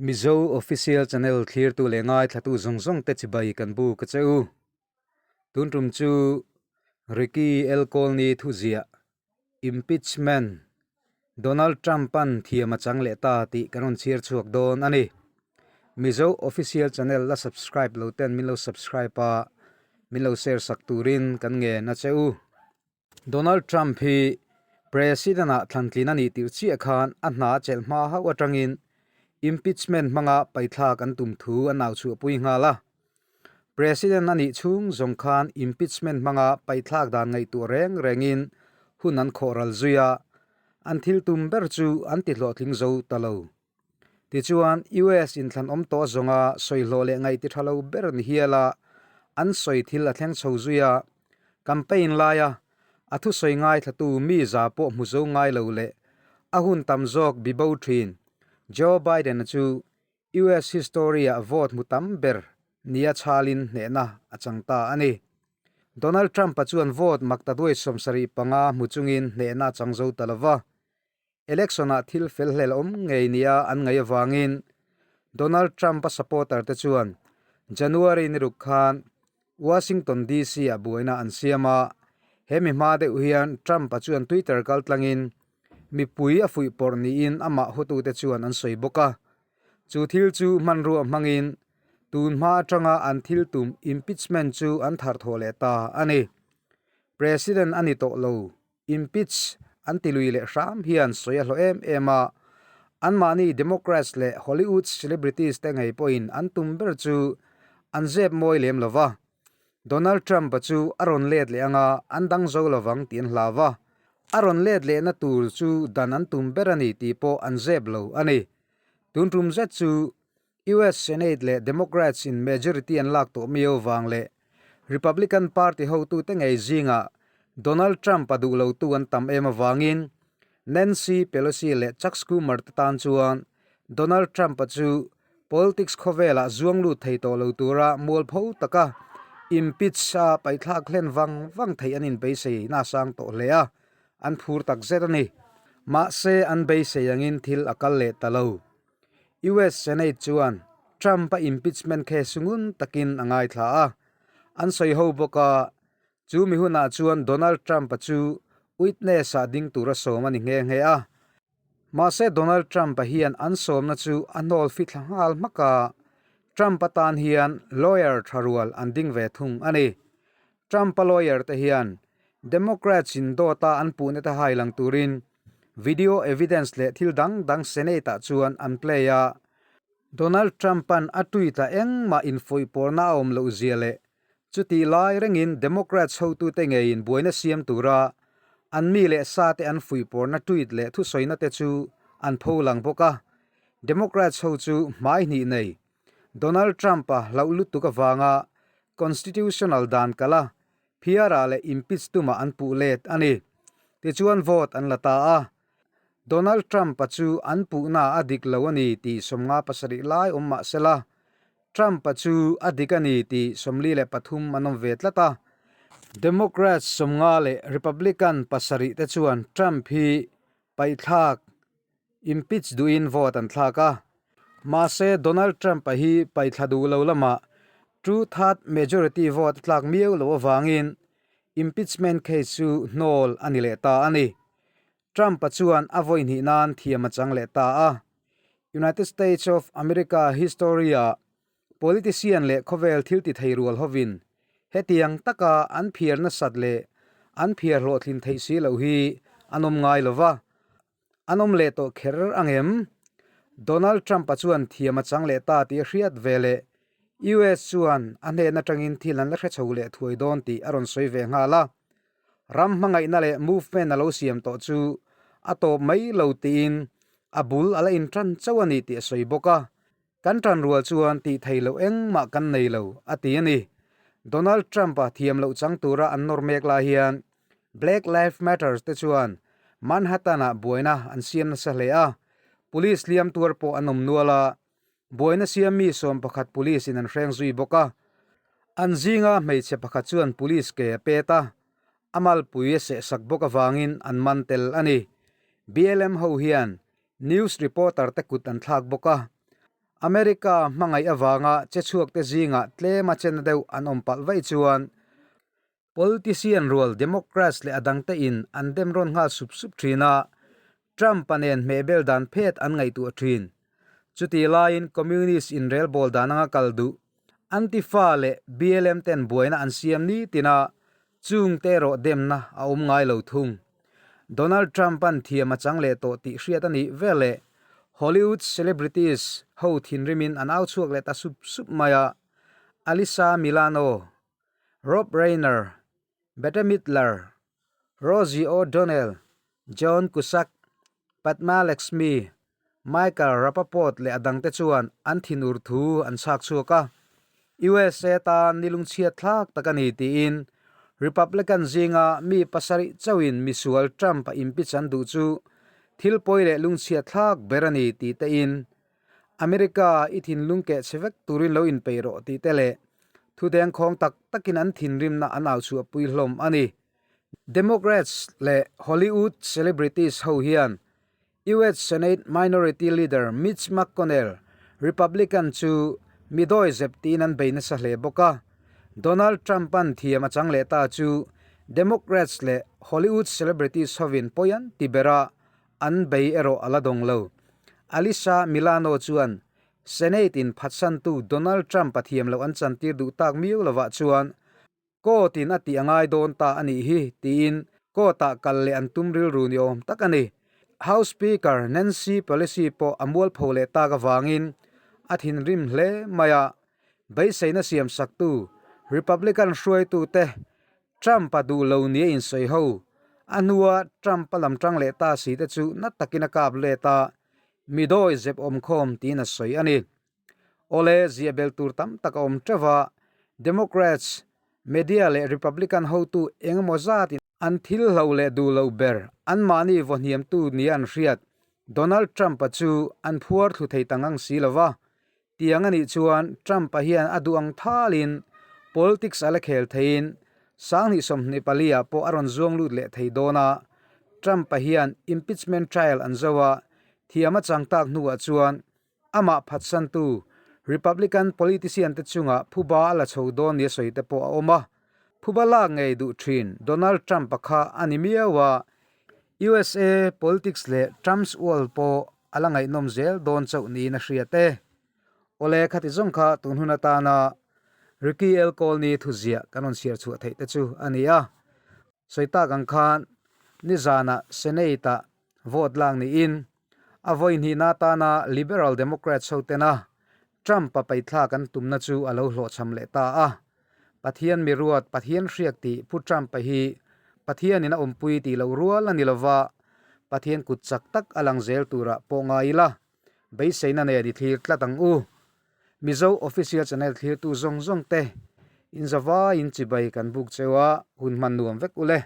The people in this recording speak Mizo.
Mizo Official Channel thlirtu leh ngaithlatu zawng zawng te chibai kan bu ka che u. Tun tum chu Ricky L. Colney thuziah Impeachment, Donald Trump-a'n thiam a chang leh ta tih kan rawn chhiar chhuak dawn a ni. Mizo Official Channel la subscribe lo ten min lo subscribe a, min lo share sak turin kan ngen a che u. Donald Trump hi President-ah thlantlin a nih tirh chiah khan a hna chelh hma hauh atangin impeachment hmanga paithlak an tum thu a nau chhuahpui nghal a. President a nih chhung zawng khan impeachment hmanga paithlak dan ngaihtuah reng rengin hun an khawh ral zui a, an thil tum ber chu an ti hlawhtling zo ta lo. Tichuan, US inthlanawm tawh zawnga sawihlawh leh ngaih ti tha lo ber ni hial a, an sawi thil a thleng chho zui a, campaign laia a thusawi ngaithlatu mi za pawh hmu zo ngai lo leh a hun tam zawk bibo thin Joe Biden-a chu US history-ah vote hmu tam ber nia chhalin hnehna a chang ta a ni. Donald Trump-a chuan vote maktaduai 75 hmu chungin hnehna a chang zo ta lo va. Election-ah thil fel hlel awm ngei nia an ngaih avangin Donald Trump-a supporter te chuan January ni ruk khan Washington DC-ah buaina an siam a, hemi hma deuh hian Trump-a chuan Twitter kaltlangin mipui a fuihpawrh niin amah hotute chuan an sawi bawk a. Chu thil chu hmanrua hmangin tun hma atanga an thil tum impeachment chu an tharthawh leh ta a ni. President a ni tawh lo. Impeach an ti lui leh hram hian sawi a hlawh em em a, anmahni Democrats leh Hollywood celebrities te ngei pawhin an tum ber chu an zep mawi lem lo va. Donald Trump-a chu a rawn let leh anga an dang zo lovang tih an hlau va, a rawn let lehna tur chu dan an tum ber a ni tih pawh an zep lo a ni. Tun tum zet chu US Senate leh Democrats in majority an lak tawh miau vang leh Republican Party hotute ngei zingah Donald Trump a duh lotu an tam em avangin Nancy Pelosi leh Chuck Schumer te tan chuan Donald Trump-a chu politics khawvelah zuang lut thei tawh lo tura mualpho taka impeach a paihthlak hlen vang vang theih an inbeisei nasang tawh hle a, an phur takzet a ni. Mahse an beisei angin thil a kal leh ta lo. US Senate chuan Trump-a impeachment case ngun takin a ngaithla a, an sawi ho bawk a, chu mi hunah chuan Donald Trump-a chu witness-ah ding tura sawm a ni nghe nghe a. Mahse Donald Trump-a hian an sawmna chu a hnawl fithla nghal hmak a, Trump-a tan hian lawyer tha rual an ding ve thung a ni. Trump-a lawyer te hian Democrats-in dawta an puhna te hailang turin Video evidence leh thil dang dang Senate-ah chuan an play a. Donald Trump-a'n a tweet a engmah infuihpawrna a awm loh zia leh chutih lai rengin Democrats hotute ngeiin buaina siam tura an mi leh sate an fuihpawrna tweet leh thusawina te chu an pholang bawk a. Democrats ho chu hmai hnih nei Donald Trump-a hlauh lutuk avanga constitutional dan kalh a Phiara leh impeach tumah an puh let a ni. Tichuan vote an la ta a. Donald Trump-a chu an puhna a dik lo a ni tih 57 lai awm mah sela, Trump-a chu a dik a ni tih 43 an awm ve tlat a. Democrats 50 leh Republican pasarih te chuan Trump hi paihthlak, impeach duhin vote an thlak a. Mahse, Donald Trump-a hi paihthla duh lo lamah two-third majority vote a tlak miau loh avangin impeachment case chu hnawl a ni leh ta a ni. Trump-a chuan a vawi hnih nan thiam a chang leh ta a. United States of America history-ah politician leh khawvel thil ti thei rual hovin hetiang taka an phiar nasat leh an phiar hlawhtlin theih si loh hi an awm ngai lo va. An awm leh tawh kher ang em? Donald Trump-a chuan thiam a chang leh ta tih a hriat ve leh US chuan a hnen atangin thil an la hre chho leh thuai dawn tih a rawn sawi ve nghal a. Ram hmangaihna leh movement a lo siam tawh chu a tawp mai lo tiin a bul a la intan chauh a ni tih a sawi bawk a. Kan tanrual chuan tih thei loh engmah kan nei lo, a ti a ni. Donald Trump-a thiam loh chang tura an nawr mek lai hian Black Lives Matter te chuan Manhattan-ah buaina an siam nasa hle a, police hliam tuar pawh an awm nual a, buaina siam mi 11 police-in an hreng zui bawk a. An zinga hmeichhe pakhat chuan police ke a pet a, a malpui a sehsak bawk avangin an man tel a ni. BLM ho hian news reporter te kut an thlak bawk a. America hmangaih avanga che chhuakte zingah tlema chena deuh an awm palh vaih chuan Politician rual Democrats leh a dangte in an dem rawn nghal sup sup thin a, Trump-a nen hmehbel dan phet an ngaihtuah thin. Chutih laiin Communist inrelbawl dan anga kal duh Antifa leh BLM ten buaina an siam nitin a, chungte erawh demna a awm ngai lo thung. Donald Trump-a'n thiam a chang leh tawh tih hriat a nih veleh Hollywood celebrities ho thinrimin an au chhuak leh ta sup sup mai a, Alyssa Milano, Rob Reiner, Bette Midler, Rosie O'Donnell, John Cusack, Padma Lakshmi, Michael Rapaport leh a dangte chuan an thinur thu an chhak chhuak a. USA tan ni lungchhiat thlak tak a ni tiin Republican zinga mi pasarih chauhin misual Trump a impeach an duh chu thil pawi leh lungchhiat thlak ber a ni tih tein America i thinlung keh chhe vek turin lo inpeih rawh tih te leh thudengkhawng tak takin an thinrimna an au chhuahpui hlawm a ni. Democrats leh Hollywood celebrities ho hian US Senate Minority Leader Mitch McConnell, Republican, chu mi dawi zep tiin an bei nasa hle bawk a. Donald Trump-a'n thiam a chang leh ta chu Democrats leh Hollywood celebrities hovin pawi an ti ber a, An bei erawh a la dawng lo. Alyssa Milano chuan Senate in phatsantu Donald Trump a thiam loh an chantir duh tak miau lovah chuan court in a tih a ngai dawn ta a nih hi tiin court ah kal leh an tum rilru ni awm tak a ni. House Speaker Nancy Pelosi pawh a mualpho leh tak avangin a thinrim hle mai a, beiseina siamsaktu Republican hruaitute Trump-a duh lo nia insawi ho. A hnua Trump-a lam tang leh ta si te chu na takin a kap let a, mi dawi zep awm khawm tiin a sawi a ni. Awle, ziah bel tur tam tak a awm teuh a, Democrats, media leh Republican hotu eng emaw zatin an thil hlo leh duh lo ber anmahni vawhniamtu nia an hriat Donald Trump-a chu an phuar thlu thei ta ngang si lo va, Tiang a nih chuan Trump-a hian a duh ang thalin politics a la khel theiin 2024 ah pawh a rawn zuang lut leh thei dawn a. Trump-a hian impeachment trial an zo a, thiam a chang tak hnuah chuan amah phatsantu Republican politician te chungah phuba a la chho dawn nia sawi te pawh a awm a. Phuba lak ngei duh thin Donald Trump-a kha a ni miau a, USA politics leh Trump's world pawh a la ngaihnawm zel dawn chauh niin a hriat e. Awle khati zawng kha tun hun atana Ricky L. Colney thuziah kan rawn chhiar chhuah theih te chu a ni a. Sawi tak ang khan nizanah Senate-ah vote lak niin a vawi hnihna atana Liberal Democrats ho tena Trump-a paithlak an tumna chu a lo hlawhchham leh ta a. Pathian mi ruat, Pathian hriak tih Pu Trump-a hi Pathianin a awmpui tih loh rual a ni lova, Pathian kut chak tak a lang zel turah pawh ngai ila, beiseina nen i thlir tlat ang u. Mizo Official Channel thlirtu zawng zawng te, inzavaiin chibai kan buk cheu a, hun hman nuam vek u le.